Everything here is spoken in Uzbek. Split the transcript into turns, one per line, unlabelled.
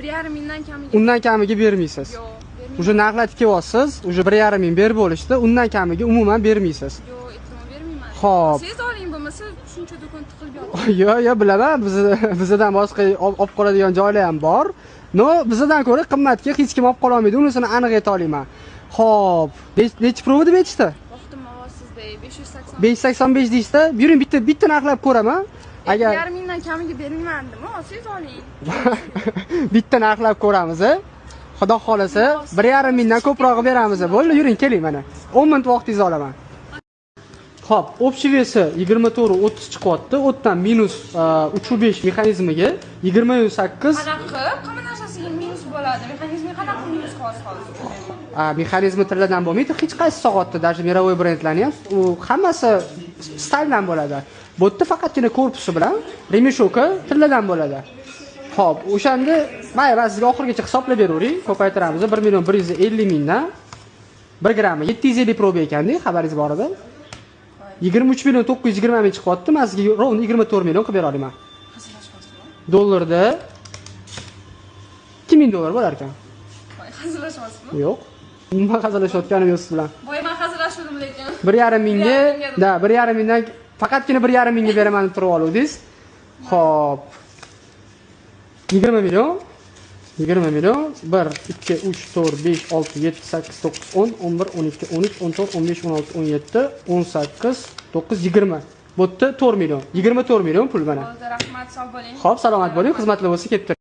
1,5 mingdan kamiga.
Undan kamiga bermaysiz?
Yo'q, bermayman.
Уже narxlatib kelyapsiz, уже 1,5 ming berib bo'lishdi, undan kamiga umuman bermaysiz.
Yo'q, iltimos, bermayman.
Xo'p.
Siz oling, bo'lmasa shuncha do'kon tiqilib yotibdi.
Yo'q, bilaman, bizadan boshqa olib qoladigan joylar ham bor. Но, bizadan ko'ra qimmatga hech kim olib qololmaydi, unisini aniq ayta olaman. Xo'p, nechi проба deb aytishdi?
Vaqtim ovozsizda 580.
585 deyishdi. Yuring, bitta bitta narxlab ko'raman. Agar
1,5 mingdan kamiga bermayman dedim, olsangiz oling.
Bitta narxlab ko'ramiz, a? Xudo xolasa, 1,5 mingdan ko'prog'i beramiz. Bo'ldi, yuring, keling mana. 10 minut vaqtingizni olaman. Xo'p, общий вес i 24,30 chiqyapti. U yerdan minus 3,5 mexanizmiga 28.
Qanaqa qilib hamma narsasiga minus bo'ladi? Mexanizmga qanaqa minus hozir hozir?
A, mexanizmi tilladan bo'lmaydi. Hech qaysi soatda, даже мировой brendlarni ham u hammasi сталь dan bo'ladi. Bu yerda faqatgina korpusi bilan ремешок i tilladan bo'ladi. Xo'p, o'shanda mayli, man sizga oxirigacha hisoblab beraveray. Ko'paytiramiz 1 million 150 mingdan 1 grammi 750 проба ekanda, xabaringiz bor edi. 23 million 920 ming chiqyapti. Men sizga ровно 24 million qilib bera olaman.
Hazillashmasmi?
Dollarda 2000 dollar bo'lar ekan.
Voy, hazillashmasmi?
Yo'q. Nima hazillashayotganim yo'q siz bilan.
Voy, men hazillashuvdim lekin.
1,5 mingga,
1,5 mingga.
Да, 1,5 mingdan, faqatgina 1,5 mingga beraman deb turib oluvdingiz. Xo'p. 20 million 20 million 1 2 3 4 5 6 7 8 9 10 11 12 13 14 15 16 17 18 9 20. Bu yerda 4 million. 24 million pul mana.
Bo'ldi, rahmat, sog' bo'ling.
Xo'p, salomat bo'ling, xizmatlar bo'lsa kelib turing.